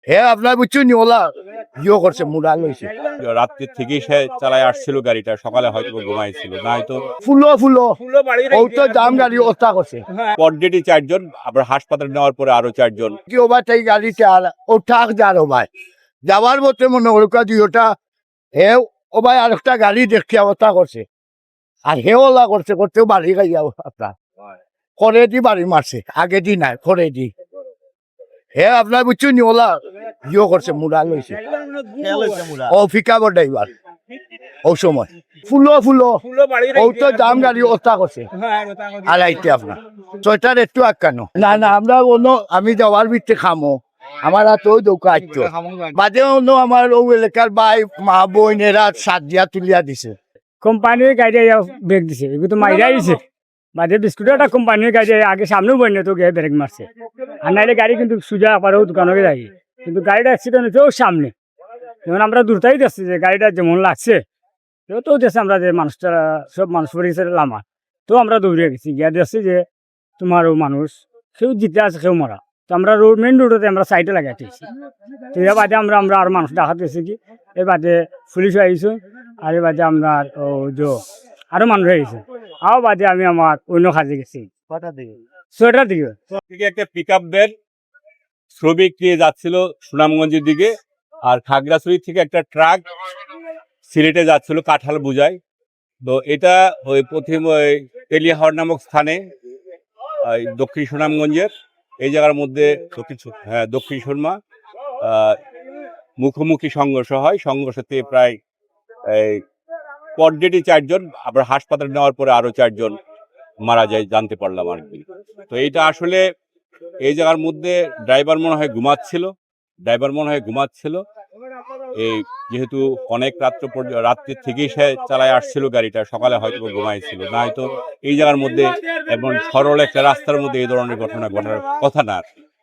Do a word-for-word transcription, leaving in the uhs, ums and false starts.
হে আপনার বুঝছো নি, ওলা ইয়ে করছে, মুড়া লইছে। রাত্রি থেকেই সে চালায় আসছিল গাড়িটা, সকালে হয়তো বা ঘুমাইছিল, না হয়তো ফুলো ফুলো। ও তো জাম গাড়ি হত্যা করছে। পর ডেটে চারজন, আবার হাসপাতালে নেওয়ার পরে আরো চারজন। কি ও ভাই, তাই গাড়িটা আর ও ট্রাক যার ও ভাই, যাওয়ার পথে মনে করুক দুইটা, হে ও ভাই আরেকটা গাড়ি দেখিয়া হত্যা করছে, আর হে ওলা করছে, করতেও বাড়ি গাইয়া আপনার করেদি বাড়ি মারছে, আগেদি নাই, করেদি। হে আপনার বুঝছো নি, ওলা ইয়ে করছে, মুড়া লইছে। ও পিকআপর ড্রাইভার, ও সময় ফুলো ফুলো। ও তো জাম গাড়ি হত্যা করছে। আর আইতে আপনার ছয়টার একটু আটকানো। না, না, আমরা অন্য, আমি যাওয়ার ভিতরে খামো, আমার হাতে ওই দৌকা আইতো। বাদে অন্য আমার ও এলাকার ভাই, মা, বোন, এরা সাত দিয়া তুলিয়া দিছে। কোম্পানির গাড়ি আইয়া ব্রেক দিছে, এগুলো তো মাইরা আইছে। বাদে বিস্কুটের একটা কোম্পানির গাড়ি আগে সামনেও বইনে তো গিয়ে ব্রেক মারছে, আর নাইলে গাড়ি কিন্তু সুজা আপারও দোকানে যাই, কিন্তু গাড়িটা অ্যাক্সিডেন্ট হচ্ছে ওর সামনে। যেমন আমরা দূরতাই দেখছি যে গাড়িটা যেমন লাগছে, তো তো দেখছি আমরা যে মানুষটা, সব মানুষ পড়ে গেছে লামা, তো আমরা দৌড়ে গেছি, গিয়া দেখছি যে তোমার ও মানুষ কেউ জিতে আছে, কেউ মরা। তো আমরা রোড, মেইন রোডে আমরা সাইডে লাগাই দিয়েছি। তো এর বাদে আমরা আমরা আর মানুষ ডাকাত গেছি কি, এর বাদে পুলিশ আইছে, আর এর বাদে আমরা ও যে আরো মানুষ আইছে। আও বাদে আমি আমার অন্য কাজে গেছি। কটার দিকে? ছয়টার দিকে। থেকে একটা পিকআপ ভ্যান শ্রমিক নিয়ে যাচ্ছিল সুনামগঞ্জের দিকে, আর খাগড়াছড়ি থেকে একটা ট্রাক সিলেটে যাচ্ছিল কাঁঠাল বোঝাই। তো এটা ওই প্রথম ওই তেলিয়াহাওর নামক স্থানে, এই দক্ষিণ সুনামগঞ্জের এই জায়গার মধ্যে দক্ষিণ সু-, হ্যাঁ, দক্ষিণ সুরমা, আহ, মুখোমুখি সংঘর্ষ হয়। সংঘর্ষতে প্রায় এই পর ডেটে চারজন, আবার হাসপাতালে নেওয়ার পরে আরো চারজন মারা যায়, জানতে পারলাম আর কি। তো এইটা আসলে এই জায়গার মধ্যে ড্রাইভার মনে হয় ঘুমাচ্ছিল, ড্রাইভার মনে হয় ঘুমাচ্ছিল। এই যেহেতু অনেক রাত্র পর্য-, রাত্রি থেকেই সে চালায় আসছিল গাড়িটা, সকালে হয়তো বা ঘুমাইছিল, না হয়তো এই জায়গার মধ্যে এমন সরল একটা রাস্তার মধ্যে এই ধরনের ঘটনা ঘটার কথা না।